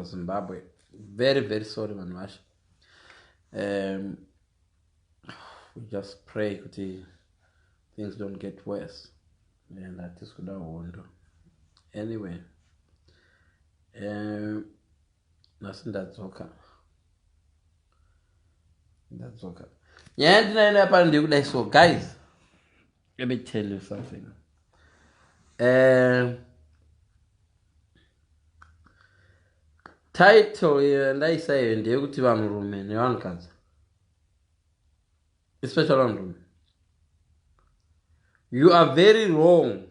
Zimbabwe. Very, very sorry vanhu vashe. We just pray kuti things don't get worse and hatisi kuda hondo. Anyway, nhasi ndadzoka. Ndadzoka. Nyaya yandinayo nayo pano ndeyekudai so guys, let me tell you something. Title yandaisa iyo ndeyekuti vanhurume nevanhukadzi, especially vanhurume, you are very wrong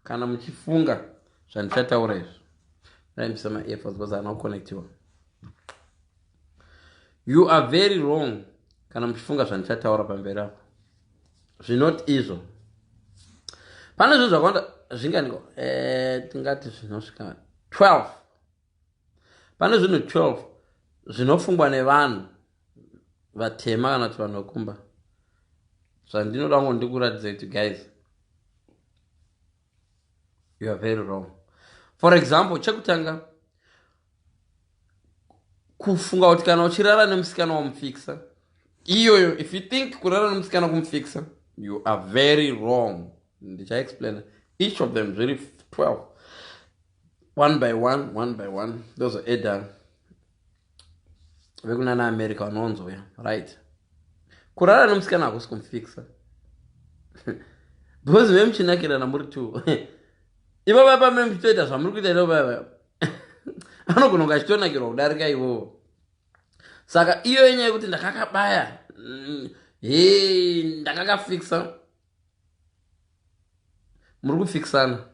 kana muchifunga zvandichataura izvi. Ndaimbisa ma-earphones because haana kuconnectiwa. You are very wrong kana muchifunga zvandichataura pamberi apo zvinoti izvo. Pane zvinhu zvakawanda zvinganiko, tingati zvinosvika 12. Pane zvinhu 12 zvinofungwa nevanhu vatema kana kuti vanhu vekumba zvandinoda ngo ndikuratidze kuti guys, you are very wrong. For example, chekutanga, kufunga kuti kana uchirara nemusikana wamufixa iyoyo. If you think kurara nemusikana kumufixa, you are very wrong. Ndichaexplaina each of them zviri 12, one by one, one by one. Ndozoedha vekunana America vanonzoya. Right, kurara nemusikana hakusi kumufixa because vemuchinakirana muri two ivava pame muchitoita zvamuri kuita ivava, anogona kunge achitonakirwa kudarika ivovo. Saka iyo yenyaya yekuti ndakakabaya, he, ndakakafixa, muri kufikisana,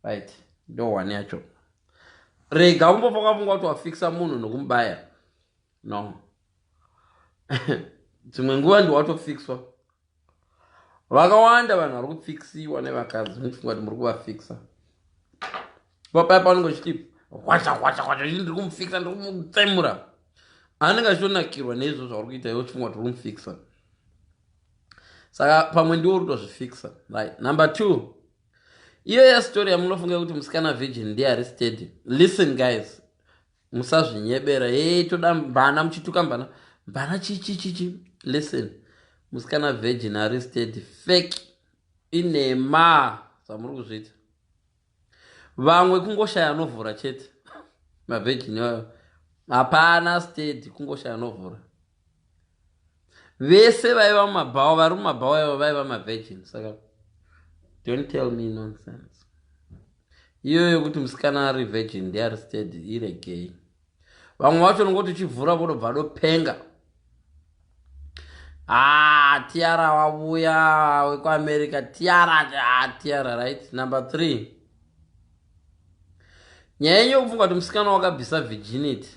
right? Ndo one yacho. Rega umbofa wakafunga kuti wafikisa munhu nokumubaya. No, dzimwe nguva ndiwatofikiswa. Vakawanda vanhu vari kufikisiwa nevakadzi, muchifunga kuti muri kuvafikisa. Papaya paunenge uchiti hwacha hwacha hwacha, ndiri kumufikisa, ndiri kumutsemura, anenge achitonakirwa neizvo zvauri kuita iwe uchifunga kuti uri kumufikisa. Saka pamwe ndiwo uri kutozvifikisa. Right, number two, iyo yastori yamunofunga kuti musikana virgin ndiye ari steady. Listen guys, musazvinyebera. Hey, toda mbana, muchituka mbana, mbana chichi chichi. Listen, musikana virgin ari steady, fake, inema zvamuri kuzviita. Vamwe kungoshaya anovhura chete. Mavirgin iwayo hapana steady, kungoshaya anovhura. Vese vaiva mumabhawa, vari mumabhawa ivo vaiva mavirgin. Saka don't tell me nonsense iyoyo yekuti musikana ari virgin ndiye ari steady. Iregei. Vamwe vacho nongoti uchivhura vodobva dopenga. Ah, Tiara wavuya wekuAmerica, Tiara. Ah, Tiara. Right, number 3, nyaya yenyu yokufunga kuti musikana wakabvisa virginity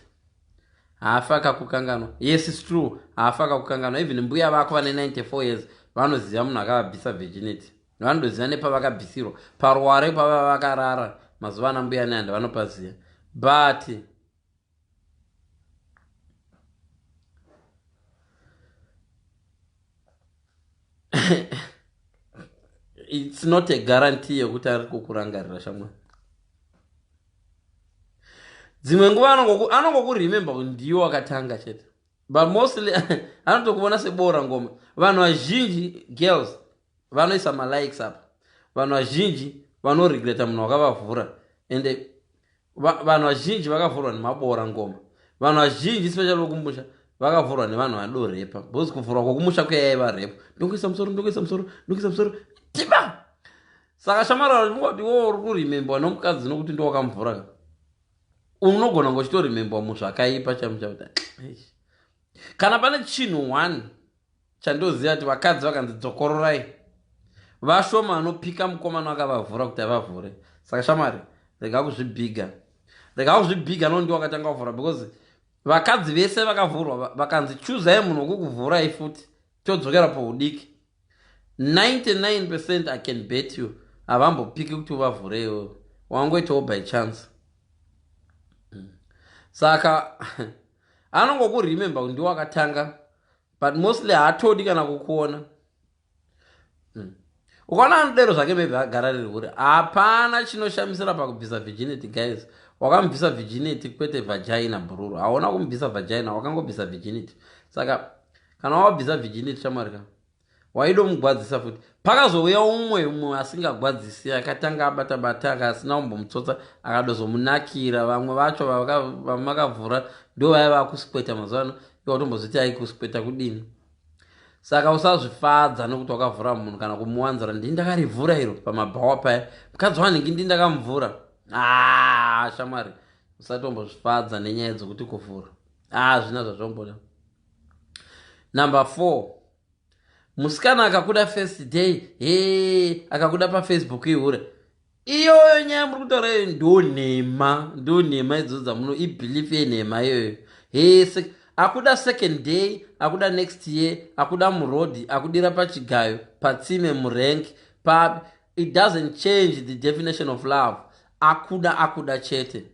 haafi akakukanganwa. Yes, it's true, haafi akakukanganwa. Even mbuya vako vane 94 years vanoziva munhu akavabvisa virginity. Vanotoziva nepavakabvisirwa, paruware pava vakarara mazuva ana mbuya neHanda vanopaziva. But it's not a guarantee yekuti ari kukurangarira shamwari. Dzimwe nguva anongokuremember kuti ndiwo wakatanga chete, but mostly anotokuona sebora ngoma. Vanhu vazhinji, girls vanoisa malikes apa, vanhu vazhinji vanoregreta munhu wakavavhura. Ende vanhu vazhinji vakavhurwa nemabora ngoma. Vanhu vazhinji, especially vekumusha, vakavhurwa nevanhu vadorepa because kuvhurwa kwokumusha kuyaiva repo. Ndongoisa musoro, ndongoisa musoro, ndongoisa musoro, tiba. Saka shamarara, kuti wo uri kurememberwa nomukadzi nokuti ndo wakamuvhura, unogona kunge uchitorememberwa muzvakaipa chamu chakuti kana pane chinhu one chandoziva kuti vakadzi vakanzi dzokororai, vashoma vanopika mukomana vakavavhura kuti avavhure. Saka shamwari, rega kuzvibhiga, rega kuzvibhiga no ndiwo wakatanga kuvhura, because vakadzi vese vakavhurwa vakanzi chuzai munhu wekukuvhurai futi todzokera paudiki, 99%, I can bet you, havambopiki kuti uvavhureiwo. Wangoitawo by chance. Saka anongokuremember kuti ndiwo akatanga, but mostly haatodi kana kukuona. Ukaona anodero zvake, maybe agara riri hure. Hapana chinoshamisira pakubvisa virginity guys. Wakamubvisa virginity kwete vagina, bhururu. Hauna kumubvisa vagina, wakangobvisa virginity. Saka kana wabvisa virginity, shamwari ka, waidomugwadzisa futi. Pakazouya umwe mumwe asingagwadzisi, akatanga abata bata, akasina kumbomutsotsa, akadozomunakira. Vamwe vacho vamakavhura ndo vaya vakusikweta mazuva ano. Iwe watombozviti aikusweta kudini? Saka usazvifadza nekuti wakavhura munhu kana kumuwanzira. Ndii ndakarivhura iro pamabhawa paya, mukadzi wanhingi, ndii ndakamuvhura. Ah, shamwari, usatombozvifadza nenyaya dzokuti kuvhura. Ah, zvina zvazvomboda. Number 4, musikana akakuda first day, he, akakuda paFacebook ihure. Iyoyo nyaya muri kutaura iyoyo ndo nhema, ndo nhema idzodzo dzamuno, ibelief yenhema iyoyo. He, akuda second day, akuda next year, akuda murodhi, akudira pachigayo, patsime, murank pa, it doesn't change the definition of love. Akuda, akuda chete.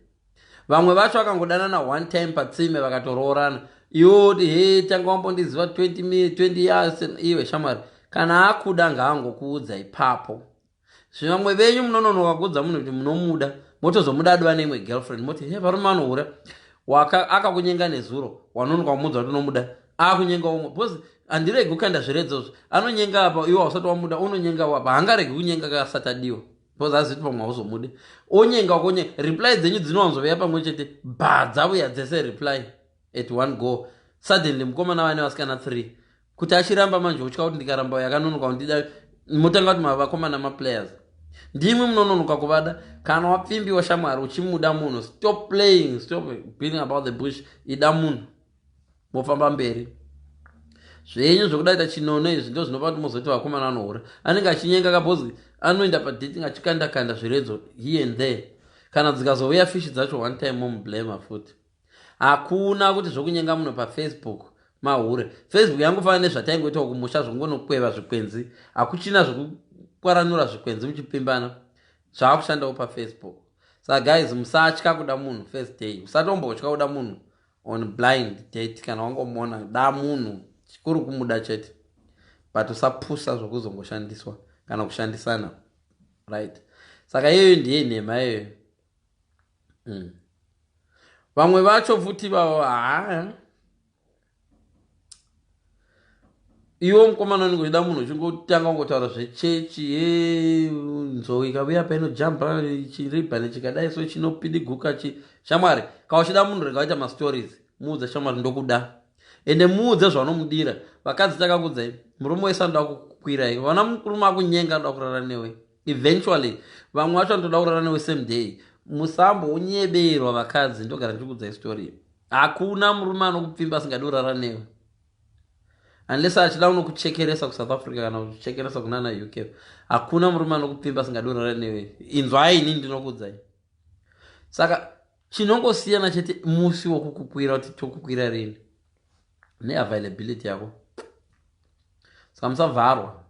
Vamwe vacho vakangodanana one time patsime, vakatoroorana. Iwoti, "He, tanga wambondiziva 20 years." Iwe shamwari, kana akuda ngaangokuudza ipapo. Zvivamwe venyu munononoka kuudza munhu kuti munomuda, motozomuda adiwa neimwe girlfriend, moti, "He, varume vanohura." Akakunyenga nezuro, wanonoka kumuudza kuti unomuda, akunyenga umwe, because handiregi kukanda zviredzozvo. Anonyenga apa, iwe usati wamuda, unonyenga apa. Haangaregi kunyenga kasati adiwa, because aziti pamwe hauzomude. Onyenga wakonyenga, reply dzenyu dzinowanzoveya pamwe chete, bha, dzavuya dzese reply at one go. Suddenly mukomana vane vasikana 3. Kuti achiramba manje, utya kuti ndikaramba yakanonoka kundida, motanga kuti mavakomana maplayers. Ndimwe munononoka kuvada. Kana wapfimbiwa, shamwari, uchimuda munhu, stop playing, stop beating about the bush. Ida munhu, mofamba mberi zvenyu. Zvokudaita chinono izvi ndo zvinopa kuti muzoti vakomana vanohura. Anenge achinyenga kabhozi, anoenda padating achikanda kanda zviredzo here and there. Kana dzikazouya fishi dzacho one time, momublama futi. Hakuna kuti zvokunyenga munhu paFacebook mahure. Facebook yangofanana nezvataingoitawo kumusha, zvongonokweva zvikwenzi. Hakuchina zvokukwaranura zvikwenzi muchipimbana, zvaakushandawo paFacebook. Saka guys, musatya kuda munhu first day. Usatombotya kuda munhu on blind date. Kana wangomona, da munhu, chikuru kumuda chete, but usapusa zvokuzongoshandiswa kana kushandisana, right? Saka iyoyo ndiye nhema iyoyo. Vamwe vacho futi vavo, haa, iwe mukomana unenge uchida munhu, uchingotanga kungotaura zvechechi ye nzou ikavuya painojamba, chiribhani chikadai so chinopidiguka chi. Shamwari, kana uchida munhu, rega waita mastories. Muudze, "Shamwari, ndokuda." Ende muudze zvaunomudira. Vakadzi, takakudzai, murume wese anoda kukukwirai. Vana murume akunyenga anoda kurara newe eventually. Vamwe vacho vanotoda kurara newe same day. Musambounyeberwa, vakadzi. Ndogara ndichikudzai story. Hakuna murume anokupfimba asingadi kurara newe, unless achida unokuchekeresa kuSouth Africa kana kuchekeresa kunana UK. Hakuna murume anokupfimba asingadi kurara newe. Inzwai, ini ndinokudzai. Saka chinongosiyana chete musi wokukukwira, kuti tokukwira rini, neavailability yako. Saka musavharwa.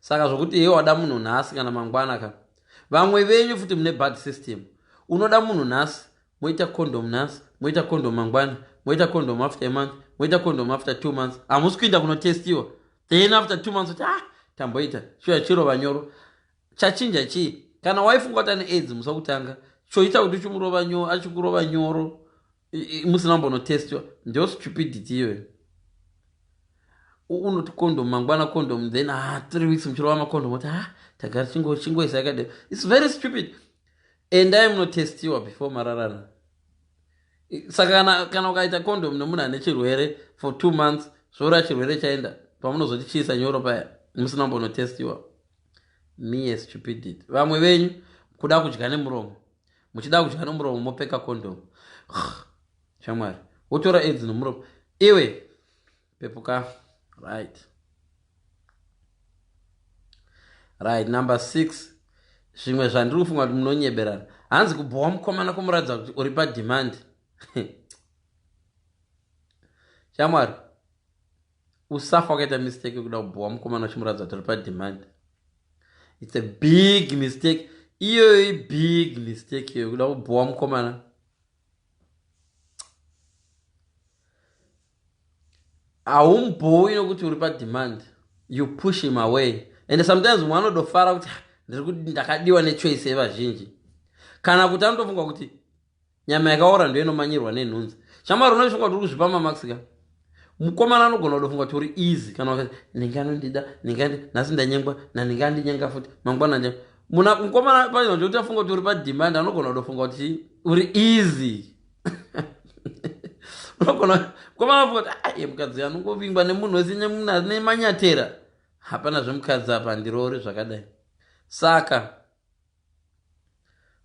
Saka zvokuti iye wada munhu nhasi kana mangwana ka, vamwe venyu futi mune bad system. Unoda munhu nhasi, moita condom nhasi, moita condom mangwana, moita condom after a month, moita condom after 2 months. Hamusi kuinda kunotestiwa. Then after 2 months kuti, "Ah, tamboita chiuya." Chirova nyoro, chachinja chii? Kana waifunga kuti ane AIDS musakutanga, choita kuti uchimurova nyoro, achikurova nyoro musina kumbonotestiwa, ndio stupidity iyoyo. Unoti condom mangwana, condom then, ah, 3 weeks muchirova macondom, kuti, "Ah, tagara chingoisa yakadai." It's very stupid. Endai munotestiwa before mararana. Saka kana ukaita condom nemunhu ane chirwere for 2 months, zvoreva chirwere chaenda pamunozoti chiisa nyoro paya musina kumbonotestiwa. Mere stupidity. Vamwe venyu kuda kudya nemuromo, muchida kudya nemuromo, mopfeka condom. Shamwari, wotora AIDS nomuromo iwe? Pepuka. Right, number 6, zvimwe zvandiri kufunga kuti munonyeberana. Hanzi kubhowa mukomana kumuratidza kuti uri pademand. Shamwari, usafa wakaita mistake yekuda kubhowa mukomana uchimuratidza kuti uri pademand. It's a big mistake iyoyo, ibig mistake iyoyo, kuda kubhowa mukomana. Haumubhowi nokuti uri pademand. You push him away. And sometimes mumwe anodofara kuti, "Ah, ndiri kuti ndakadiwa nechoice yevazhinji," kana kuti anotofunga kuti Nyama yakaora ndo inomanyirwa nenhunzi. Shamwari, unofunga kuti uri kuzvipa mamarks ka? Mukomana anogona kutofunga kuti uri easy. Kana wakati ndinge anondida, ndinge nhasi ndanyengwa, nandinge andinyenga futi mangwana nje muna mukomana pacho kuti afunga kuti uri pademand, anogona kutofunga kuti uri easy. Unogona mukomana afunga kuti aye, mukadzi anongovingwa nemunhu wese nemanyatera, hapana zvemukadzi apa, handiroori zvakadai.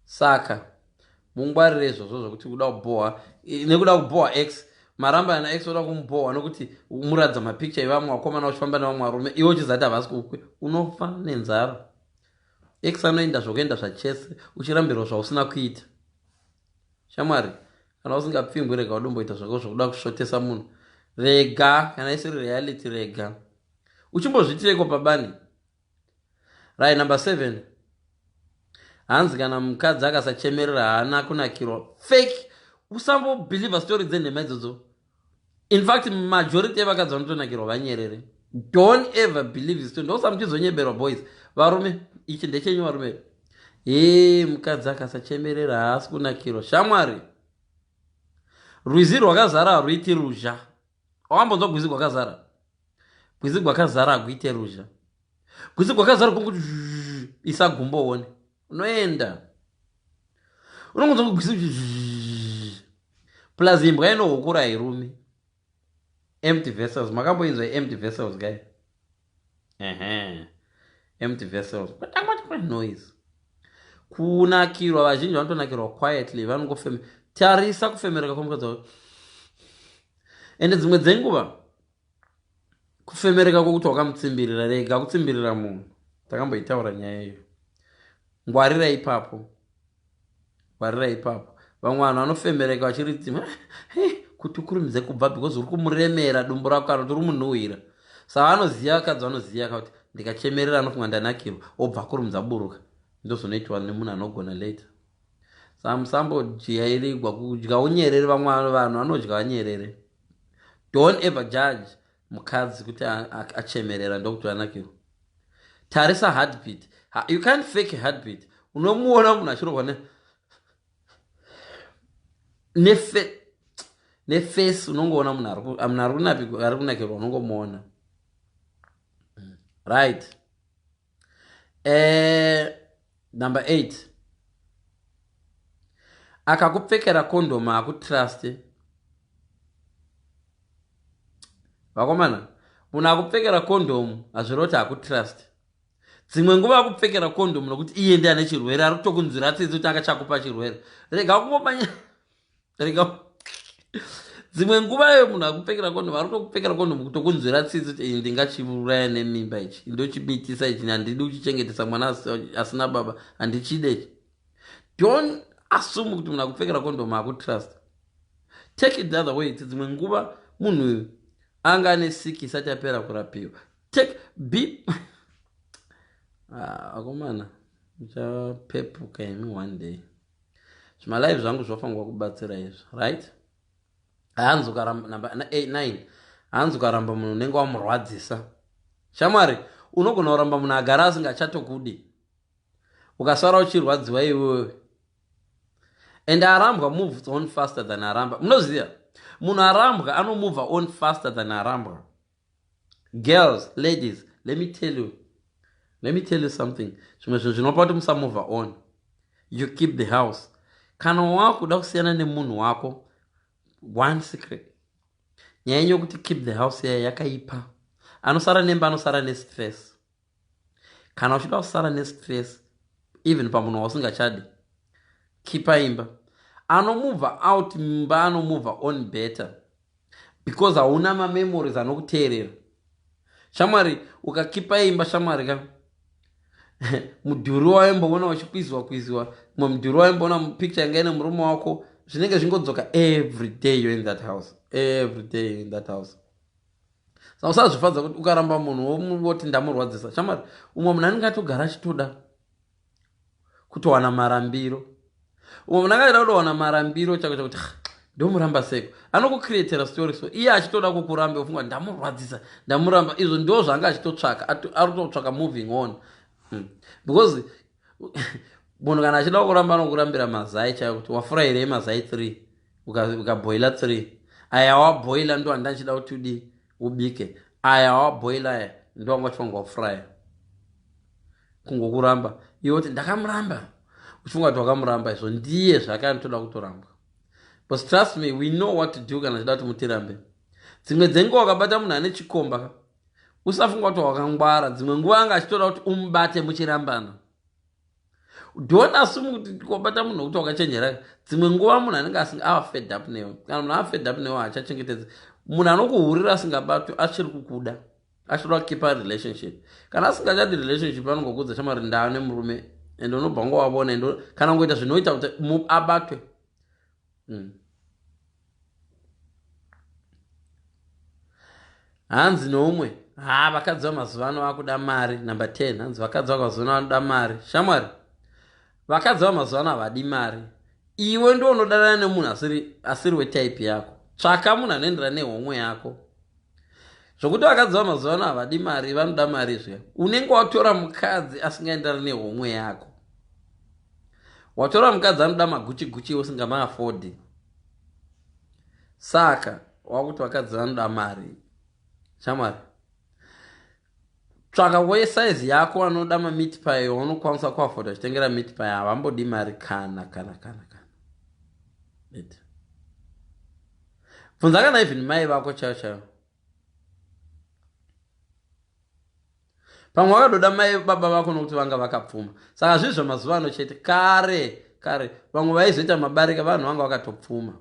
Saka mungwarire izvozvo zvokuti kuda kubhohwa nekuda kubhohwa ex. Maramba ana ex, oda kumubhohwa nokuti muradza mapicture evamwe vakomana uchifamba nevamwe varume, iwe uchizati havasi kukwe, unofa nenzara. Ex anoenda zvokuenda zvachese, uchirambirwa zvausina kuita. Shamwari, kana usingapfimbwi, rega udomboita zvako zvokuda kusvotesa munhu. Rega, kana isiri reality, rega. Uchimbozvitireko pabani. Right, number 7. Hanzi kana mukadzi akasachemerera, haana kunakirwa. Fake. Usambobelieva story dzenhema idzodzo. In fact, majority evakadzi vanotonakirwa vanyerere. Don't ever believe story. Ndosamuchizonyeberwa, boys. Varume, ichi ndechenyu, varume. He, mukadzi akasachemerera, haasi kunakirwa. Shamwari, rwizi rwakazara haruiti ruzha. Wakambonzwa rwizi rwakazara? Rwizi rwakazara hakuite ruzha. Rwizi rwakazara kunguti isa gumbo one, unoenda unongonzwa rwizi. Plus imbwa inohukura hairumi. Empty vessels, makamboinzwa empty vessels, guy? Ehe, empty vessels, noise. Kunakirwa, vazhinji vanotonakirwa quietly, vanongofeme. Tarisa kufemereka kwemukadzi wako. Ende dzimwe dzenguva kufemereka kwokuti wakamutsimbirira. Rega kutsimbirira munhu, takamboitaura nyaya iyo. Ngwarira ipapo, ngwarira ipapo. Vamwe vanhu vanofemereka vachiridzima kuti ukurumidze kubva because uri kumuremera dumbu rako kana kuti uri munhuhwira. Saka vanoziva, vakadzi vanoziva kuti ndikachemerera anofunga ndanakirwa, obva akurumidza buruka, ndozonoitwa nemunhu anogona later. Saka musambodyairigwa kudya unyerere. Vamwe vanhu vanodya vanyerere. Don't ever judge mukadzi kuti achemerera ndokuti anakirwa. Tarisa heartbeat. You can't fake heartbeat. Unomuona munhu achirohwa neface, unongoona munhu ari kunakirwa, unongomuona. Right, number 8. Akakupfekera kondomu, akutruste. Vakomana, munhu akupfekera kondomu hazvireva kuti akutrust. Dzimwe nguva akupfekera kondomu nokuti iye ndi ane chirwere, ari kutokunzwira tsitsi kuti angachakupa chirwere. Rega kungomanya, rega. Dzimwe nguva iyo munhu akupfekera kondomu, ari kutokupfekera kondomu kutokunzwira tsitsi kuti iyi ndingachiuraya nemimba ichi, ndochimitisa ichi, handidi kuchichengetesa mwana asina baba, handichide ichi. Don't assume kuti munhu akupfekera kondomu akutrust. Take it the other way, kuti dzimwe nguva munhu uyu anga ane siki isati yapera kurapiwa. Take be ah, akomana, muchapepuka imi one day. Zvimalive zvangu zvofanirwa kubatsira izvi. Right, hanzi ukaramba, number 9, hanzi ukaramba munhu unenge wamurwadzisa. Shamwari, unogona kuramba munhu agara asingachatokudi, ukasara uchirwadziwa iwewe. And arambwa moves on faster than aramba. Munoziva, munhu arambwa anomove on faster than arambwa. Girls, ladies, let me tell you something. Zvimwe zvinhu zvinopa kuti musamove on: you keep the house. Kana wakuda kusiyana nemunhu wako, one secret, nyaya yenyu yokuti keep the house yaya yakaipa. Anosara nemba anosara nestress. Kana uchida kusara nestress even pamunhu wausingachadi, kipa imba. Anomove out mumba anomove on better because hauna mamemories anokuteerera. Shamwari, ukakipa imba, shamwari ka, mudhuri waimboona uchikwizwa kwizwa, mumwe mudhuri waimboona picture yanga ine murume wako, zvinenge zvingodzoka every day you're in that house, every day you're in that house. Saka usazvifadza kuti ukaramba munhu woti ndamurwadzisa. Shamwari, umwe munhu anenge atogara achitoda kutowana marambiro. Umwe munhu angachida kutowana marambiro chako chakuti ndomuramba seko, anokucreatera story. So iye achitoda kukurambe, ufunga ndamurwadzisa, ndamuramba. Izvo ndo zvanga achitotsvaka, ari kutotsvaka moving on. Because Munhu kana achida kuramba anokurambira mazai chaiyo, kuti wafurayirei mazai 3, ukabhoila 3. Aya wabhoila ndo handanchida kuti udi ubike. Aya wabhoila aya ndo wanga uchifanirwa kufuraya. Kungokuramba iwe kuti ndakamuramba, uchifunga kuti wakamuramba, izvo ndiye zvake anotoda kutorambwa. But trust me, we know what to do kana chida kuti mutirambe. Dzimwe dzenguva wakabata munhu ane chikomba, usafunga kuti wakangwara. Dzimwe nguva anga achitoda kuti umubate muchirambana. Don't assume kuti wabata munhu wekuti wakachenjera. Dzimwe nguva munhu anenge asinga ava fed up newe. Kana munhu ava fed up newe, haachachengetedzi. Munhu anokuhurira asingabatwi achiri kukuda, achitoda kukeepa relationship. Kana asingachadi relationship, anongokudza, "Shamwari, ndava nemurume," and unobva ngowavona. And kana ngoita zvinoita kuti abatwe. Hanzi noumwe, ha, vakadzi vamazuva ano vakuda mari. Number 10, hanzi vakadzi vamazuva ano vanoda mari. Shamwari, vakadzi vamazuva ano havadi mari. Iwe ndo unodanana nemunhu asiri wetype yako. Tsvaka munhu anoenderana nehomwe yako. Zvokuti vakadzi vamazuva ano havadi mari, vanoda mari zviya, unenge watora mukadzi asingaenderani nehomwe yako. Watora mukadzi anoda maGucci Gucci, usingamaaffordi. Saka wakuti vakadzi vanoda mari. Shamwari, tsvaka wesaizi yako anoda mameat pie waunokwanisa kuafforda uchitengera meat pie. Havambodi mari kana kana kana kana. Bvunza kana even mai vako chaivo chaivo. Pamwe wakadoda mai baba vako nokuti vanga vakapfuma. Saka zvii zvamazuva ano chete. Kare kare vamwe vaizoita mabarika vanhu vanga vakatopfuma.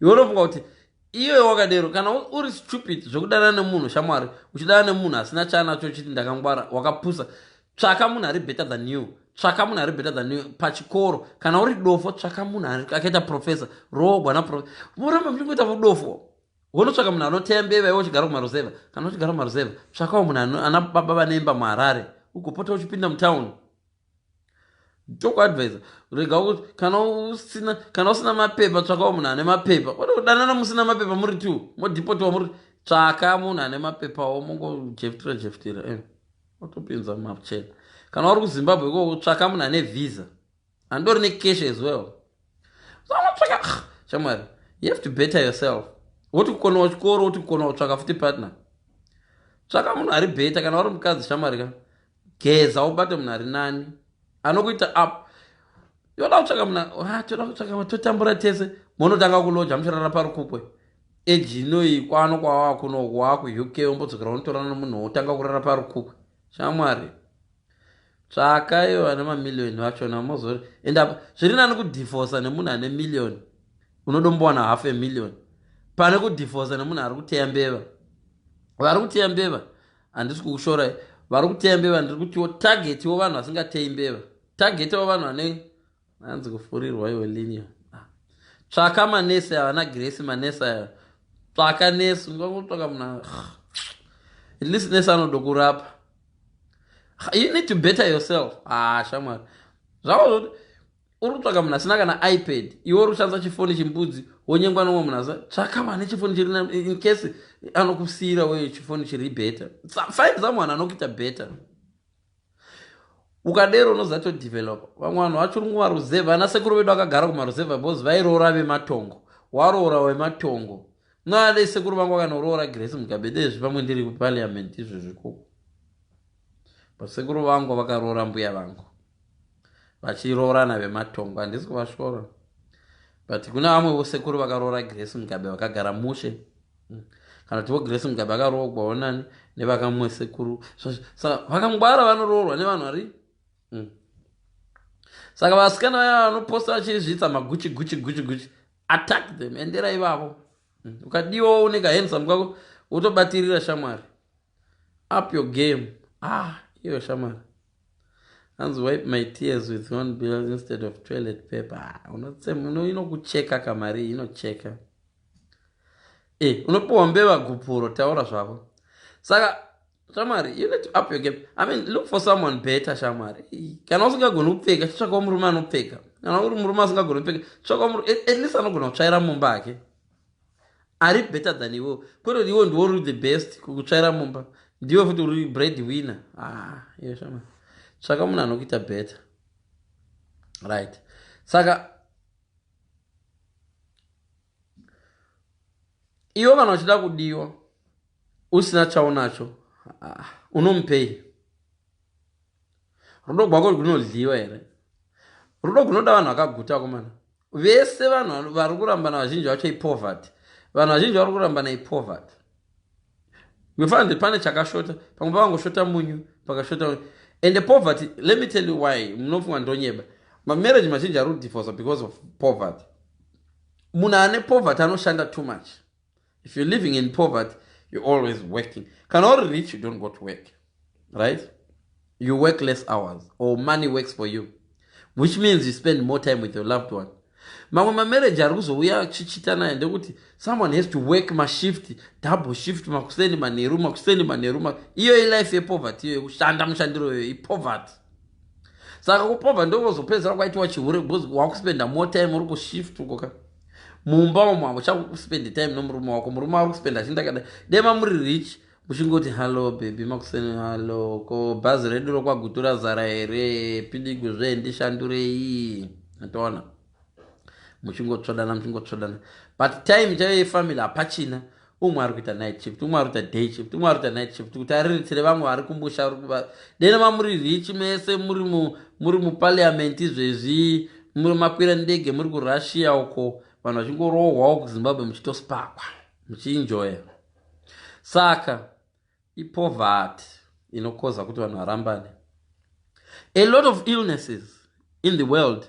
Iwe unofunga kuti iwe wakadero. Kana uri stupid zvekudana nemunhu, shamwari, uchidana nemunhu asina chaanacho uchiti ndakangwara, wakapusa. Tsvaka munhu ari better than you. Tsvaka munhu ari better than you pachikoro. Kana uri dofo, tsvaka munhu akaita professor, roogwa naprofessor. Moramba muchingoita udofo. Wonotsvaka munhu anoteya mbeva, iwe uchigara kumaruzevha. Kana uchigara kumaruzevha, tsvakawo munhu ana baba vaneimba muHarare, ugopota uchipinda mutauni. Tokuadvisa, rega kuti kana usina mapepa, tsvakawo munhu ane mapepa. Kwete kudanana musina mapepa muri two, modhipotiwa muri. Tsvaka munhu ane mapepawo, mongojeftira jeftira, otopinza machena. Kana uri kuZimbabwe ikoko, tsvaka munhu ane visa, andori necash as well. Tsvaka, shamwari, you have to better yourself. Woti kukonawo chikoro, woti kukonawo, tsvaka futi partner. Tsvaka munhu ari better. Kana uri mukadzi, shamwari, ka geza ubate munhu ari nani anokuita up. Yoda kutsvaka munhu, ah, toda kutsvaka totambura tese, monotanga kuloja muchirara parukukwe. Eji inoi kwano kwawava kuno wakuUK, ombodzokera unotorana nomunhu wotanga kurara parukukwe. Shamwari, tsvaka ivo vane mamiliyoni vachona mozori. And apa zviri nani kudhivhosa nemunhu ane miliyoni, unodombowana half a million, pane kudhivhosa nemunhu ari kuteya mbeva. Vari kuteya mbeva, handisi kukushorai vari kuteya mbeva. Ndiri kutiwo targetiwo vanhu vasingatei mbeva, targetiwo vanhu vane. Hanzi kufurirwa iwe linio. Ah. Tsvaka manesi ava naGrace, manesi aya. Tsvaka nesi, ungangotsvaka munhu, at least nesi anodokurapa. You need to better yourself. Ah, shamwari, zvavo zvoti uri kutsvaka munhu asina kana iPad, iwe uri kushandisa chifoni chimbudzi, wonyengwa nomwe munhu asa. Tsvaka vanhu nechifoni chiri in case anokusiyira we chifoni chiri better. Find someone anokuita better. Ukadero unozotodevelopa. Vamwe vanhu vachiri kumaruzevha, ana sekuru vedu akagara kumaruzevha because vairoora vematongo. Waroora wematongo nade. Sekuru vangu vakanoroora Grace Mugabe, dezvi pamwe ndiri kuparliament izvezvi koko. Basekuru vangu vakaroora mbuya vangu vachiroorana vematongo. Handisi kuvashora, but kune vamwe vosekuru vakaroora Grace Mugabe vakagara mushe. Kana kuti voGrace Mugabe akaroogwawo nani nevakamwe sekuru. Saka vakangwara vanoroorwa nevanhu vari. Saka vasikana vaya vanoposta vachizviitsa maGucci Gucci Gucci Gucci, attack them. Endera ivavo. Ukadiwawo une kahandsome kako, wotobatirira. Shamwari, up your game. Ah, iyo shamwari, hanzi wipe my tears with one bill instead of toilet paper. Ah, inokucheka kamari, inocheka. Unopiwa mbeva gupuro, taura zvako. Saka shamwari, you need to up your game. I mean, look for someone better. Shamwari, kana usingagoni kupfeka, chitsvakawo murume anopfeka. Kana uri murume asingagoni kupfeka, tsvakawo at least anogona kutsvaira mumba ake, ari better than iwewo. Kwete kuti iwe ndiwo uri the best kutsvaira mumba, ndiwe futi uri bread winner. Ah, iyo shamwari, tsvaka munhu anokuita better. Right, saka iwe kana uchida kudiwa usina chaunacho, unomupei? Rudo gwako runodliwa here? Rudo gunoda vanhu vakaguta komana. Vese vanhu vari kurambana, vazhinji vacho ipoverty. Vanhu vazhinji vari kurambana ipoverty. Unofanira pane chakashota, pamwe pavangoshota munyu, pakashota. And the poverty, let me tell you why. Munofunga ndonyeba? Mamarriage mazhinji ari kudivorca because of poverty. Munhu ane poverty anoshanda too much. If you're living in poverty, you're always working. Kana uri rich, you don't go to work, right? You work less hours or money works for you, which means you spend more time with your loved one. Mamwe mamarriage ari kuzouya achichita naye ndekuti someone has to work mashift, double shift, makuseni, manheru, makuseni, manheru. Iyo ilife yepoverty iyo, yekushanda mushandiro iyoyo ipoverty. Saka kupoverty ndokuzopedzisira kwaitiwa chihure, because wakuspenda more time uri kushift ukoka. Mumba umo hamuchakuspend time nomurume wako, murume ari kuspenda achienda kadai. Dema muri rich, muchingoti, "Hallo baby, makuseni, hallo, ko bhazi redu rokwaGutura zara here? Pidigu zve, ndishandurei." Atoona muchingotsvodana, muchingotsvodana, but time chaiyo yefamily hapachina. Umwe ari kuita night shift, umwe ari kuita day shift, umwe ari kuita night shift kuti ariritire vamwe vari kumusha. Dena mamuri rich mese, muri muparliament izvezvi, muri makwira ndege, muri kuRussia uko, vanhu vachingorohwawo kuZimbabwe, muchitospakwa, muchienjoya. Saka ipoverty inokoza kuti vanhu varambane. A lot of illnesses in the world,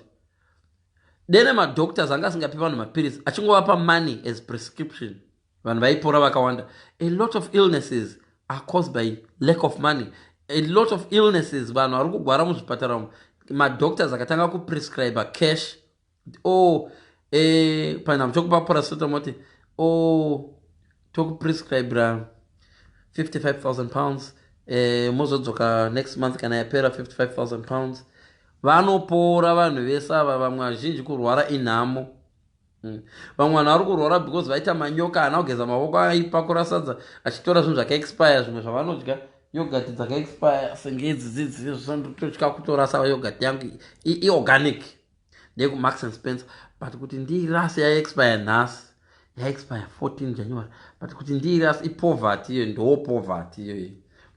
dene madoctors anga asingapi vanhu mapirisi, achingovapa money as prescription, vanhu vaipora vakawanda. A lot of illnesses are caused by lack of money. A lot of illnesses, vanhu vari kugwara muzvipatara umu, madoctors akatanga kuprescribe cash. O oh, panhamo chokupa paracetamol, o oh, tokuprescribera £55,000, mozodzoka next month kana yapera £55,000. Vanopora vanhu vese ava. Vamwe vazhinji kurwara inhamo. Vamwe vanhu vari kurwara because vaita manyoka, haana kugeza mavoko, aipakura sadza achitora zvinhu zvakaexpire, zvimwe zvavanodya, yoghurt dzakaexpire senge idzi dzidzi. Kutorasa yoghurt yangu iorganic, ndeyekuMarks and Spencer, but kuti ndiirase, yaexpire nhasi, yaexpire 14 January, but kuti ndiirase ipoverty iyo, ndo poverty iyoyo.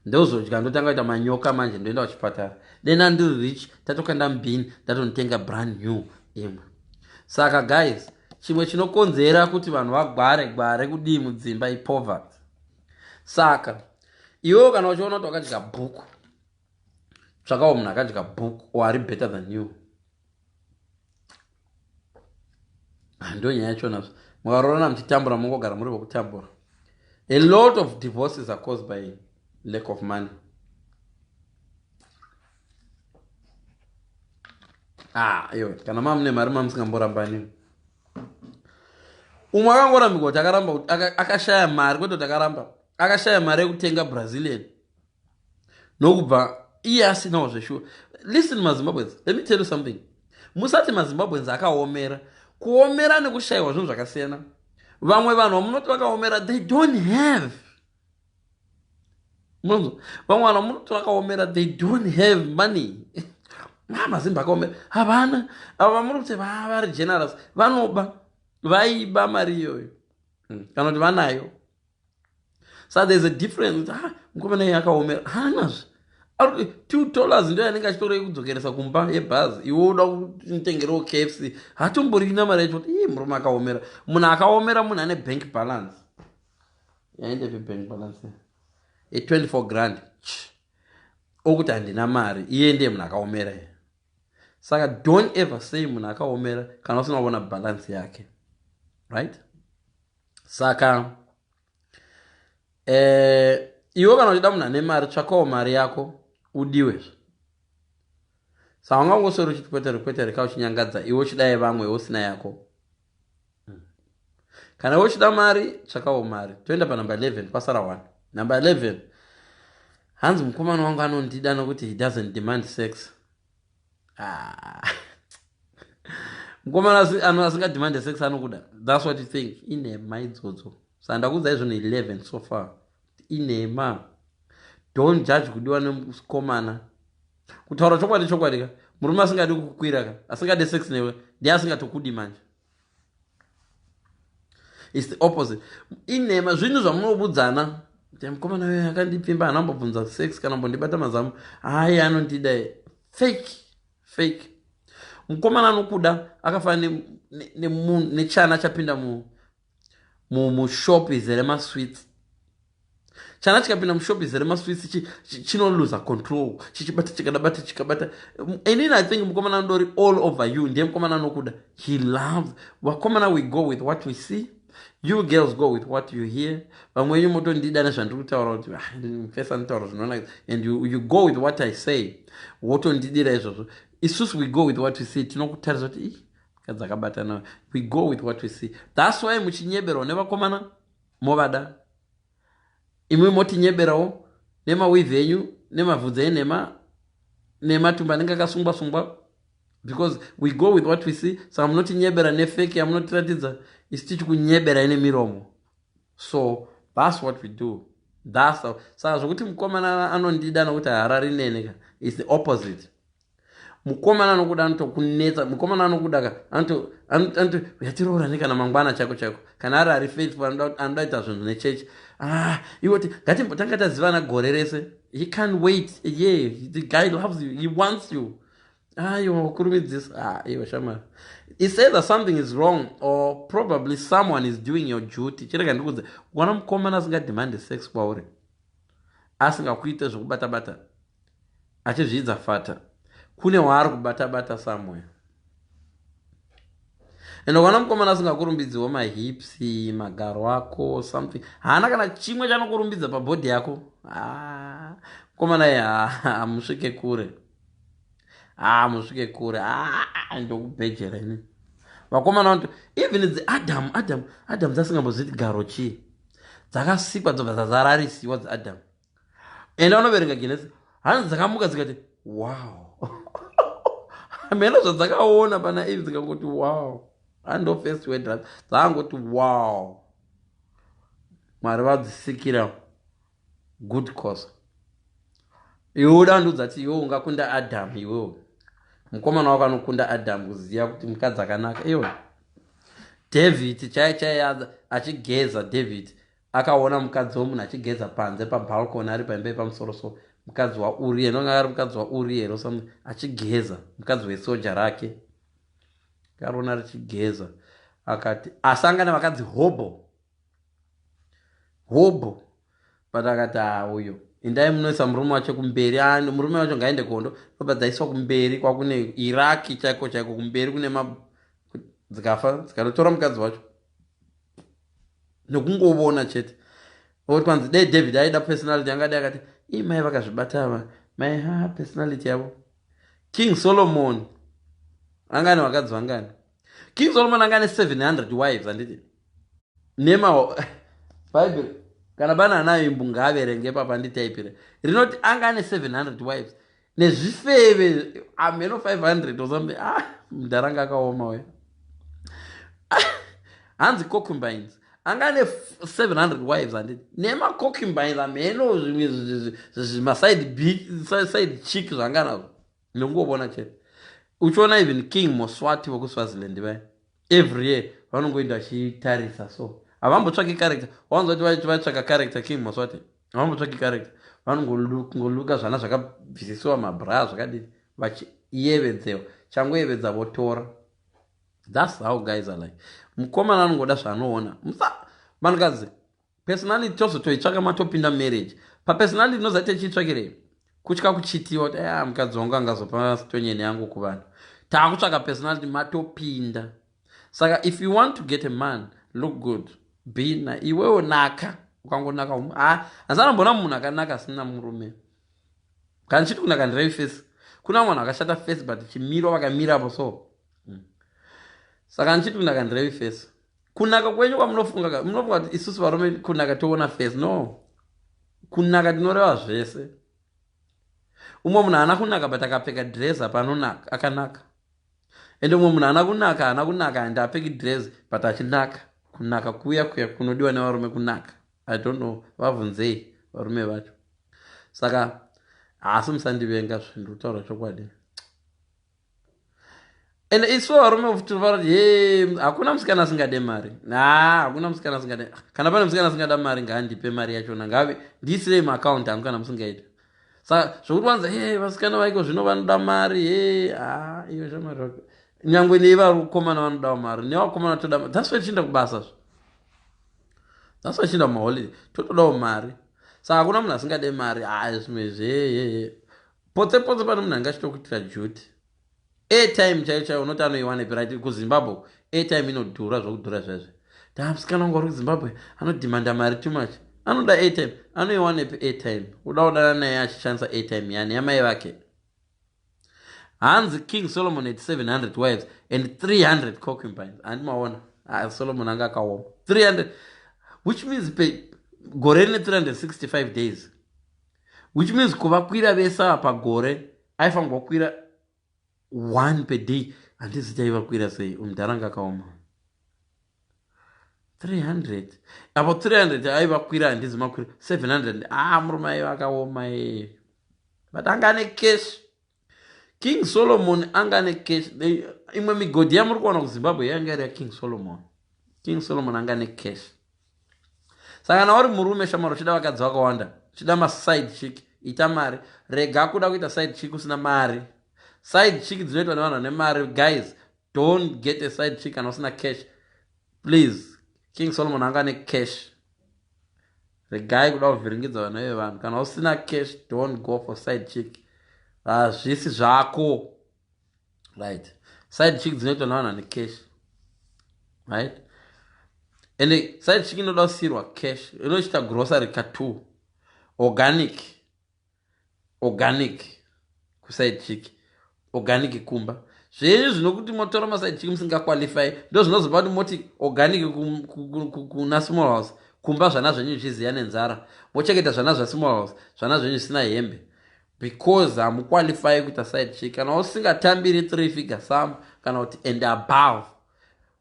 Ndozodya, ndotanga kuita manyoka, manje ndoenda kuchipatara. Dena ndiri rich, tatokanda mubhini, ndatonotenga brand new imwe. Saka guys, chimwe chinokonzera kuti vanhu vagware gware kudii mudzimba ipoverty. Saka iwewo kana uchiona kuti wakadya bhuku, tsvakawo munhu akadya bhuku or ari better than you. Ndo nyaya yachona. Mukaroorana muchitambura, mungogara muri vokutambura. A lot of divorces are caused by lack of money. Ah, iyo kana mamune mari, mamusingamborambani. Umwe akangorambirwa kuti akaramba, akashaya mari, kwete kuti akaramba, akashaya mari yekutenga Brazilian nokubva iye asinawo zveshuwa. Listen, maZimbabweans, let me tell you something. Musati maZimbabweans akaomera. Kuomera nekushayiwa zvinhu zvakasiyana. Vamwe vanhu vamunoti vakaomera, they don't have. Munonzwa, vamwe vanhu vamunoti vakaomera, they don't have money. Mazimba akaomera havana. Ava vamuri kuti vari generous, vanoba, vaiba mari iyoyo, kana kuti vanayo. So there's a difference. Ah, mukomana iye akaomera, haanazve $2 ndo yanenge achitorei kudzokeresa kumba yebhazi. Iwe uda kutengerewo KFC, hatomborina mari yacho. Kuti ii, murume akaomera. Munhu akaomera munhu ane bank balance. Yaendepi bank balance e24 grand okuti handina mari? Iye ndiye munhu akaomera. Saka don't ever say munhu akaomera kana usina kuona balance yake, right? Saka iwe kana uchida munhu ane mari, tsvakawo mari yako udiwe. Saka ungangoswera uchiti kwetere kwetere ka, uchinyangadza, iwe uchidai vamwe, usina yako. Kana iwe uchida mari, tsvakawo mari. Toenda panumber 11, kwasara 1. Number 11, hanzi mukomana wangu anondida nokuti he doesn't demand sex. Ah. Mukomana asingademande sex anokuda? That's what you think. Inhema idzodzo. Saka ndakuudzai zvinhu 11 so far, inhema. Don't judge kudiwa nemukomana. Kutaura chokwadi, chokwadi ka, Murume asingadi kukukwira ka, asingadi sex newe, ndiye asingatokudi manje. It's the opposite. Inhema zvinhu zvamunobudzana kuti mukomana uyo akandipfimba, haana kumbobvunza sex kana mbondibata mazamu, hayi, anondida. Fake, fake. Mukomana anokuda akafanana nechana chapinda mushop izere masweets. Chana chikapinda mushop izere masweets, chinoluza control, chichibata, chikadabata, chikabata. Inini I think mukomana anodori all over you ndiye mukomana anokuda. He loves. Vakomana, we go with what we see. You girls go with what you hear. Vamwe venyu motondida nezvandiri kutaura kuti, "Ah, mufesa nditaura zvinonakidza," and you go with what I say, wotondidira izvozvo. Isusu we go with what we see. Tinokutarisa kuti, "Ih, mukadzi akabatana." We go with what we see. That's why muchinyeberwa nevakomana, movada. Imwe motinyeberawo nemaweave enyu, nemavhudzi enhema, nematumba anenge akasungwa sungwa, because we go with what we see. Saka munotinyebera nefake yamunotiratidza, isi tichikunyeberai nemiromo. So that's what we do. That's how. Saka zvokuti mukomana anondida nokuti harari nene ka is the opposite. Mukomana anokuda anotokunetsa. Mukomana anokuda ka anoti yatiroorani kana mangwana chako chako, kana ari faithful, anoda kuita zvinhu nechechi. Ah, iwoti ngatimbotanga tazivana gore rese. He can't wait. Yeah, the guy loves you, he wants you. Aiwa, kurumidzisa. Ah, iwe shamari, it says that something is wrong or probably someone is doing your duty. Chirega ndikudze, ukaona mukomana asingademande sex kwauri, asingakuite zvokubata-bata, achizvidza fata, kune waari kubata-bata somewhere. And ukaona mukomana asingakurumbidziwo mahips, magaro ako, something, haana kana chimwe chanokurumbidza pabody yako, ah, mukomana iye hamusvike kure, hamusvike kure. Ndokubhejera ini. Vakomana vanoti even dziAdam, Adam, Adam dzasingambozviti garo chii, dzakasikwa dzobva dzazararisiwa dziAdam. Enda unoverenga Genesis. Hanzi dzakamuka dzikati, "Wow." Mheno zvadzakaona pana Eve, dzikangoti, "Wow." Ando first word dzaangoti, "Wow." Mwari vadzisikira good cause. Iwe uda ndodzati iwe ungakunda Adam? Iwewo mukomana wako anokunda Adam kuziva kuti mukadzi akanaka. Iwe, David chai chai achigeza, David akaona mukadzi womunhu achigeza panze pabalcony, ari paimba yepamusoro. So mukadzi waUriel, nonga ari mukadzi waUriel something, achigeza, mukadzi wesoja rake, karona richigeza. Akati asangana vakadzi hobo hobo, but akati, "Ha, uyo, indai munoisa murume wacho kumberi. Murume wacho ngaende kondo." Obva dzaiswa kumberi kwakune Iraki chaiko chaiko, kumberi kune ma dzikafa, dzikanotora mukadzi wacho nekungovona chete. Okuti kwanzi dei David aida personality, angadai akati, "Ii, mai vakazvibata ava, mai, ha, personality yavo." King Solomon angane vakadzi vangani? King Solomon anga ane 700 wives, handiti? Nema Bhaibheri kana pana anaimbu ngaaverenge papa, nditaipire rinoti anga ane 700 wives nezvifeve amheno 500 or something. Ah, mudhara akaoma uyo. Hanzi concubines. Anga ane 700 wives, handiti? Nemaconcubines, amheno zvimwe zvimaside side chick zvanga nazvo, nekungovona chete. Uchiona even King Moswati wekuSwaziland vaya, every year vanongoenda vachitarisa. So havambotsvaki character. Wanzwa kuti vatsvaka character King Moswati? Havambotsvaki character, vanongoluka zvana zvakabvisisiwa mabra zvakadii, vachiyevedzewa, changoyevedza votora. That's how guys are like. Mukomana anongoda zvaanoona. Musa vanhukadzi, personality tozotoitsvaka matopinda marriage. Papersonality inoza tichiitsvakirei? Kutya kuchitiwa kuti a mukadzi wangu angazopa stonyeni yangu kuvanhu. Taakutsvaka personality matopinda. Saka if you want to get a man, look good, be na iwewo naka. Ukangonaka, handisanambona munhu akanaka asina murume. Kana chiti kunaka ndirei face, kuna munhu akashata face, but chimiro vakamirapo so. Saka ndichiti kunaka ndirei face, kunaka kwenyu kwamunofunga, munofunga kuti isusu varume kunaka toona face. No, kunaka tinoreva zvese. Umwe munhu haana kunaka, but akapfeka dress apa anonaka, akanaka. Ende umwe munhu haana kunaka, haana kunaka, and apfeki dress, but achinaka. Kunaka kuya kuya kunodiwa nevarume kunaka, I don't know, vabvunzei varume vacho. Saka hasi musandivenga, zvindikutaura chokwadi. And isu varume futi varati, "He, hakuna musikana asingade mari." Ha, hakuna musikana asingade. Kana pane musikana asingada mari, ngaandipe mari yachona, ngave ndiisirei maakaunti angu kana musingaiti. Saka zvokuti vanza, "He, vasikana vaiko zvino vanoda mari," he, ha, iyo shamari, nyangwe nevakomana vanodawo mari, nevakomana toda. That's why tichienda kubasa zvo, that's why tichienda kumaholiday, totodawo mari. Saka hakuna munhu asingade mari. Ha, zvimwe zvehehe, potse potse pane munhu anga achitokuitira duty. Airtime chaiyo chaiyo unoti anoiwanepi? Right, kuZimbabwe airtime inodhura zvokudhura zvaizvo. Ta musikana wangu ari kuZimbabwe anodhimanda mari too much, anoda airtime. Anoiwanepi airtime? Uda kudana naye achishandisa airtime yani yamai vake? Hanzi King Solomon had 700 wives and 300 concubines. Handi maona? Solomon anga akaoma. 300, which means gore rine 365 days, which means kuvakwira vese ava pagore aifanirwa kukwira one per day. Handizi chaivakwira sei. Mudhara anga akaoma. 300 apo 300 aivakwira, handizi makwira 700. Ah, murume aiva akaoma e, but anga ane cash. King Solomon anga ane cash. Imwe migodhi yamuri kuwana kuZimbabwe yanga iri yaKing Solomon. King Solomon anga ane cash. Saka kana uri murume, shamwari, uchida vakadzi vakawanda, uchida maside chick, ita mari. Rega kuda kuita side chick usina mari. Side chick dzinoitwa nevanhu vane mari. Guys, don't get a side chick kana usina cash, please. King Solomon anga ane cash. Regai kuda kuvhiringidza vana vevanhu. Kana usina cash, don't go for side chick, hazvisi zvako, right? Side chick dzinoitwa nevanhu vane cash, right? And side chick inoda kusiyirwa cash, inochita grocery ka2, organic, organic kuside chick, organic kumba. Zvenyu zvinokuti motora maside chick musingaqualify, ndo zvinozopa kuti moti organic kuna small house kumba, zvana zvenyu zvichiziya nenzara, mochengeta zvana zvasmall house, zvana zvenyu zvisina hembe, because hamuqualify kuita side chick kana usingatambiri three figure sum kana kuti and above.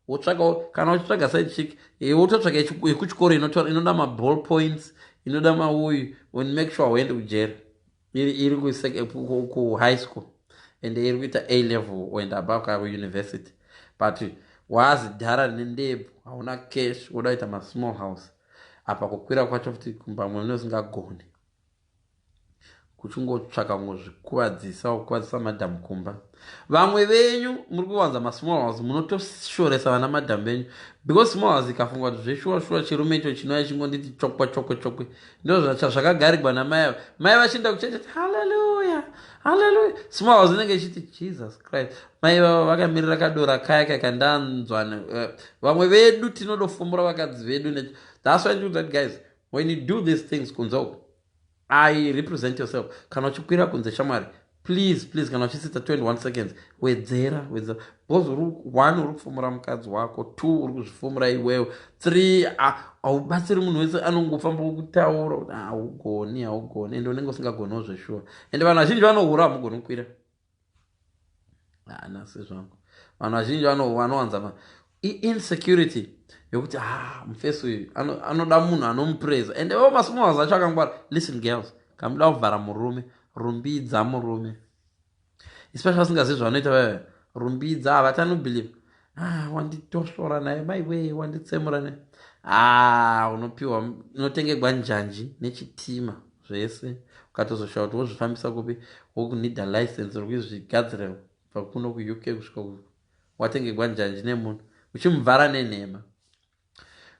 Wotsvaka, kana uchitsvaga side chick, wototsvaga yekuchikoro inoda maball points, inoda mauyu, make sure uende kujeri, iri kuhigh school and iri kuita A level and above kana kuuniversity. But wazidhara nendebvu, hauna cash, woda kuita masmall house apa, kukwira kwacho futi kumba mwe usingagoni, kuchingotsvaka kungozvikuvadzisa, kukuvadzisa madhamu kumba. Vamwe venyu muri kuwanza masmall house, munotoshoresa vana madhamu venyu, because small house ikafunga kuti zveshuwa shuwa chirume icho chinouya chingonditi chokwa chokwe chokwe, ndo zvakagarigwa namai ava. Mai vachienda kuchechi, "Halleluya, halleluya," small house inenge ichiti, "Jesus Christ, mai vava vakamirira kadora kaya kaya kandanzwa." Vamwe vedu tinodofumura vakadzi vedu. That's why that, guys, when you do these things kunze uko, I represent yourself. Kana uchikwira kunze, shamwari, please, please, kana uchisita 21 seconds, wedzera, wedzera, because uri one, uri kufumura mukadzi wako; two, uri kuzvifumura iwewe; three, haubatsiri munhu wese anongofamba kutaura kuti haugoni, haugoni, ende unenge usingagoniwo zveshuwa. Ende vanhu vazhinji vanohura, hamugoni kukwira. Hanasi zvangu, vanhu vazhinji vanowanza insecurity yokuti, ah, mufesi uyu anoda munhu anomupreza. Ende ivo masmall acho akangwara. Listen, girls, kamuda kuvhara murume, rumbidza murume, especially vasingazivi zvavanoita vaya. Rumbidza, havati anobelieve, "Ah, wanditosvora naye, maiwe, wanditsemura naye." Ah, unopiwa, unotengegwa njanji nechitima zvese. Ukatozoshaya kuti wozvifambisa kupi, wokunidha license rokuzvigadzira kubva kuno kuUK kusvika watengegwa njanji nemunhu, uchimubvara nenhema,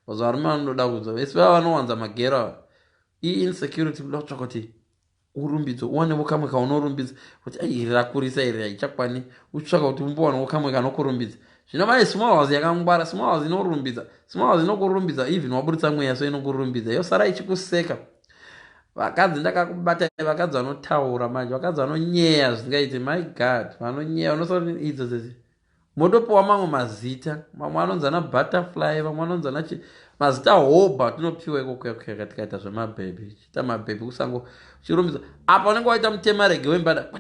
because varume vanododa kudzwa vese vava vanowanza magero ava. Iinsecurity, kuda kutsvaka kuti urumbidzo, uwanewo kamwe kaunorumbidza kuti, "Ai, iri rakurisa, iri haichakwani." Uchitsvaka kuti umbowanawo kamwe kanokurumbidza. Zvino mai small house yakangwara. Small house inorumbidza, small house inokurumbidza even waburitsa mweya, so inokurumbidza, yosara ichikuseka. Vakadzi, ndakakubata. Vakadzi vanotaura manje, vakadzi vanonyeya zvisingaiti. My God, vanonyeya, vanosara idzo dzedzi, motopiwa mamwe mazita, mamwe anonzi ana butterfly, vamwe anonzi ana mazita hoba tinopiwa ikoko. Tikaita zvemabhebhi, chiita mabhebhi kusango, uchirumbidza apa unenge waita mutema rege wembada.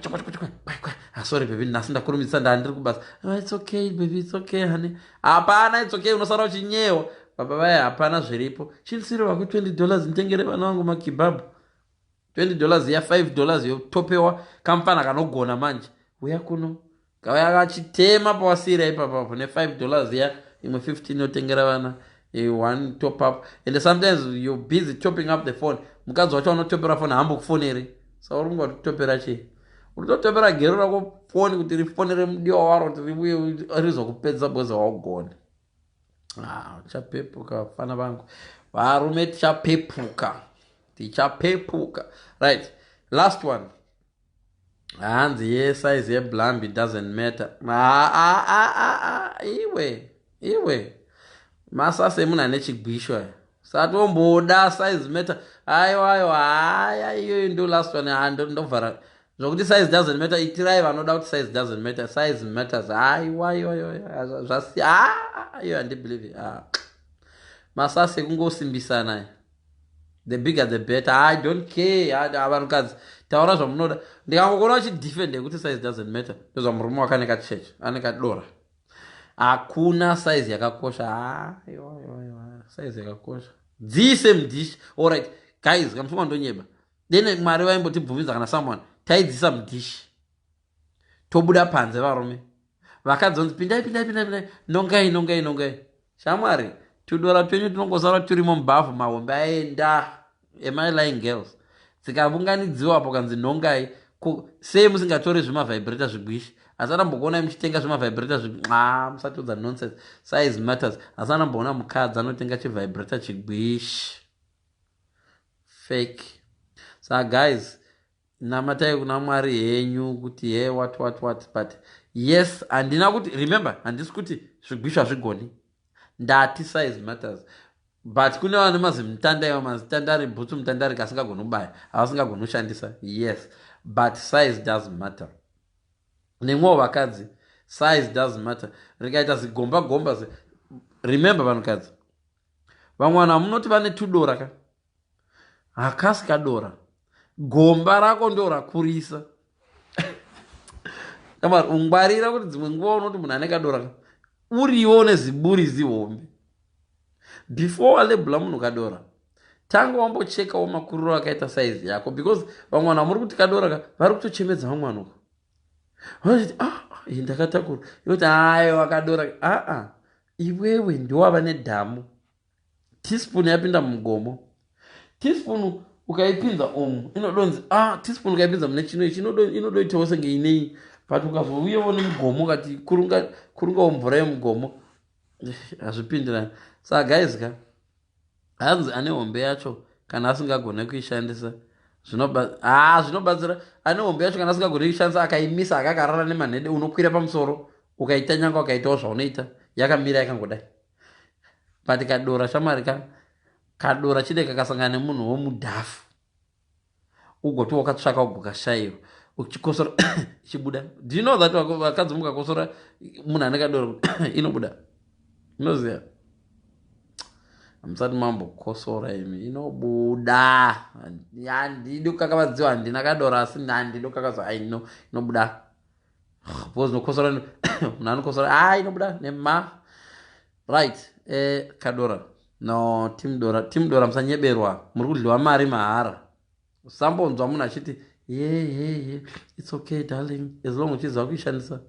Ah, sorry baby, nhasi ndakurumbidza, ndandiri kubasa. Oh, it's okay baby, it's okay honey. Hapana it's okay, unosara uchinyewa. Baba vaya, hapana zviripo. Chinisiro vako $20, nditengere vana vangu makibhabhu. $20 ya $5 yotopewa kamufana kanogona manje. Uya kuno. Kauya kachitema pawasiyira ipapapo ne$5 ya imwe 15 yotengera vana one top up. And sometimes you're busy topping up the phone. Mukadzi wacho anotopera foni hambokufoneri, saka uri kunga kutopera chii? Uri kutotopera gero rako foni kuti rifonere mudiwa waro kuti riuye rizokupedza because waugone. Ah, tichapepuka, fana vangu varume, tichapepuka, tichapepuka. Right, last one. Hanzi yesize yeblambi doesn't matter. Ah, ah, iwe iwe, masasa emunhu ane chigwisho aya, satomboda size matter. Aiwa, aiwa, haya, iyoyo ndo last one. Ndovhara zvokuti size doesn't matter. Itirai vanoda kuti size doesn't matter. Size matters. Aiwa, aiwa, aiwa, zvasi iyo handibelieve. Masasa ekungosimbisana, the bigger the better. I don't care. Vanhukadzi, taura zvamunoda. Ndikangokuona uchidefend yekuti size doesn't matter, ndozvamurume wako ane kacheche, ane kadora. Hakuna size yakakosha. Aiwa, aiwa, size yakakosha. Dziise mudhishi. Allright guys, kamufunga ndonyeba. Dene Mwari vaimbotibvumidza kana someone taidzisa mudhishi, tobuda panze, varume vakadzi vanzi, "Pindai, pindai, pindai, pindai, nongai, nongai, nongai." Shamwari, tudora twenyu tinongosara turimo mubhavhu, mahombe aenda. Am I lying, girls? Dzikavunganidziwapo kanzi nongai, sei musingatori zvimavhibrator zvigwishi? Asi anambokuonai muchitenga zvimavhibrator? A, musatiudza nonsense. Size matters. Asi anamboona mukadzi anotenga chivhibrator chigwishi? Fake. Saka guys, namatai kuna Mwari henyu kuti he, what, what, what. But yes, handina kuti, remember, handisi kuti zvigwisho hazvigoni. Ndati size matters, but kune vane mazimutanda iwa, mazitandari, bhutsu mutandari kasingagoni kubaya, havasingagoni kushandisa. Yes, but size does matter. Nemwewo vakadzi, size does matter. Rikaita zigomba gomba. Remember, vanhukadzi, vamwe vanhu hamunoti vane tudora ka, hakasi kadora, gomba rako ndo rakurisa. Kama ungwarira kuti dzimwe nguva unoti munhu ane kadora ka, uriwo neziburi zihombe. Before walabela munhu kadora, tanga wambochekawo makuriro akaita saizi yako, because vamwe vanhu vamuri kuti kadora ka, vari kutochemedza vamwe vanhuka, vanoti, "Ah, iyi ndakatakura." Inoti, "Aiwa, kadora." Aa, iwewe ndiwava nedhamu. Teaspoon yapinda mumugomo. Teaspoon ukaipinza umu inodonzi, ah, teaspoon ukaipinza mune chino ichi inodoitawo senge inei, but ukazouyewo nemugomo ukati kurungawo mvura yemugomo, hazvipindirani. Saka guys ka, hanzi ane hombe yacho kana asingagone kuishandisa, zvinobatsira. Ane hombe yacho kana asingagone kuishandisa, akaimisa akakarara nemanhede, unokwira pamusoro ukaita nyanga, ukaitawo zvaunoita yakamira yakangodai. But kadora, shamwari ka, kadora chide kakasangana nemunhu womudhafu, ugoti wakatsvaka, ugokashayiwa, uchikosora ichibuda. Do you know that vakadzi mukakosora munhu ane kadora inobuda? Inoziva hamusati mambokosora imi, inobuda. Handidi kukakavadziwa, handina kadora, asi handidi kukakavadziwa. Aino inobuda because nokosora munhu anokosora a inobuda nema. Right, kadora no, team dora, team dora, musanyeberwa, muri kudliwa mari mahara. Usambonzwa munhu achiti, "Ye ye ye, it's okay darling," as long uchiziva kuishandisa.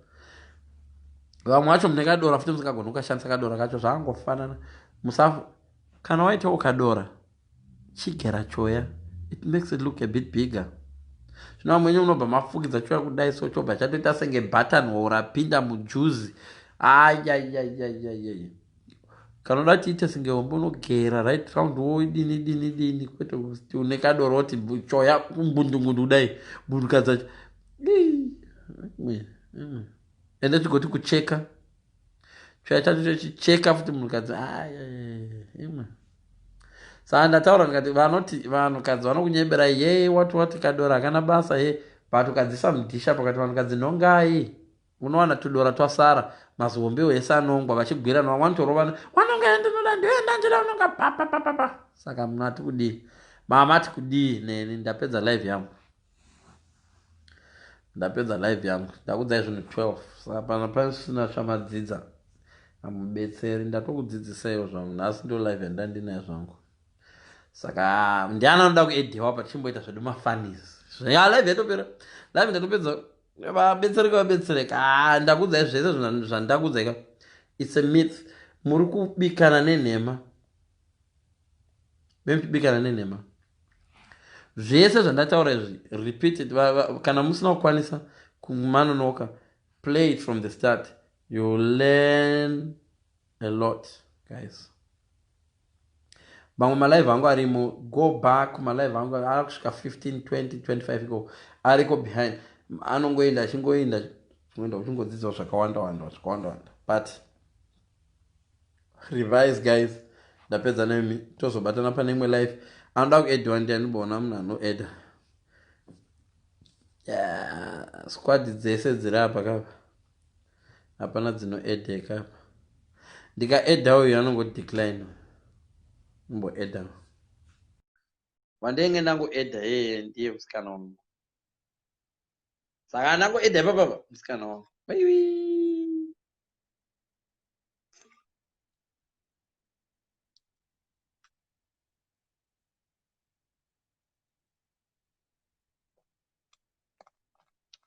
Vamwe vacho mune kadora futi musingagoni kukashandisa kadora kacho, zvaangofanana. Musa kana waitawo kadora, chigera choya, it makes it look a bit bigger. Zvino vamwenye munobva mafukidza choya kudai, so chobva chatoita senge button hole rapinda mujuzi. Ayayayayayay, kana uda tiite senge hombe, unogera right round wo, dini dini dini, kwete kuti une kadoro woti choya mbundungundu kudai. Munhukadzi acho ende tigoti kucheka choya chacho chochicheka futi munhukadzi. Imwe saka ndataura ndikati vanoti vanhukadzi vanokunyeberai, ye wati wati kadora hakana basa ye, but ukadzisa mudhisha pakati vanhukadzi nongai, unowana tudora twasara, mazihombewo ese anongwa vachigwirana, vamwe vanotorovana, "Wanonga, ndinoda, ndioenda, ndinoda unonga papapapapa." Saka munati kudii? Mama ati kudii? Neni ndapedza live yangu, ndapedza live yangu, ndakudzai zvinhu 12. Saka pana pasina chamadzidza, hamubetseri. Ndatokudzidzisaiwo zvangu nhasi, ndo live yandandinayo zvangu. Saka ndiani anoda kuedhiwa pa tichimboita zvedu mafunnies? Ya, live yatopera, live ndatopedza. Vabetsereka vabetsereka. Ah, ndakuudzai zvese zvandakuudzai ka. It's a myth. Muri kubikana nenhema. Mebikana nenhema. Zvese zvandataura izvi repeat it. Kana musina kukwanisa kumanonoka play it from the start. You learn a lot guys. Mamwe malive angu arimo, go back malive angu ari kusvika 15 20 25 iko ariko behind, anongoenda achingoenda kuenda uchingodzidzawo zvakawanda wanda zvakawanda wanda. But revise guys, ndapedza nemi, tozobatana pane imwe live. Anoda kuedwa ndiani? Bona munhu anoeda. Yeah, squad dzese dziri apa kapa hapana dzinoedeka apa. Ndikaedha uyu anongodecline, imboedha wandenge ndangoedha yeye ndiye musikana wangu, saka ndangoedha ipapapa musikana wangu maiwi.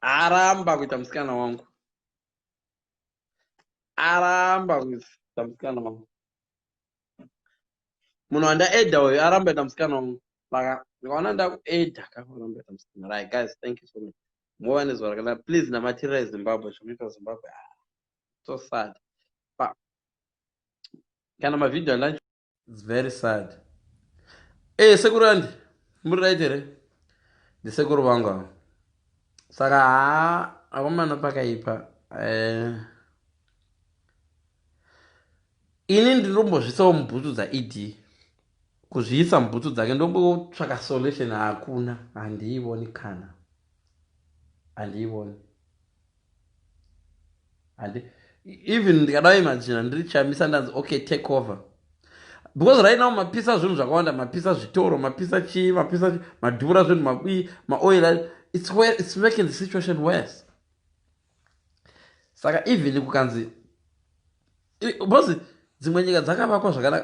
Aramba kuita musikana wangu, aramba kuita musikana wangu. Munhu wandaedha uyu aramba kuita musikana wangu, saka ndikaona ndakuedha kaaramba kuita musikana. Right guys, thank you so much, mova nezuva rakanaka. Please namatirirai Zimbabwe, zvinoita Zimbabwe, ah, so sad. Kana mavhidhio anda, it's very sad. Sekuru andi muri right here? Ndisekuru vangu ava. Saka haa, akomana, pakaipa. Ini ndinombozvisawo mubhutsu dzaED, kuzviisa mubhutsu dzake, ndombotsvaka solution. Hakuna, handiivoni kana, handiivoni. Handi even ndikada imagina ndiri Chamisa, ndanzi okay, take over, because right now mapisa zvinhu zvakawanda, mapisa zvitoro, mapisa chii, mapisa chii, madhura zvinhu, mabii maoil. It's making the situation worse. Saka even kukanzi, because dzimwe nyika dzakavakwa zvakanaka.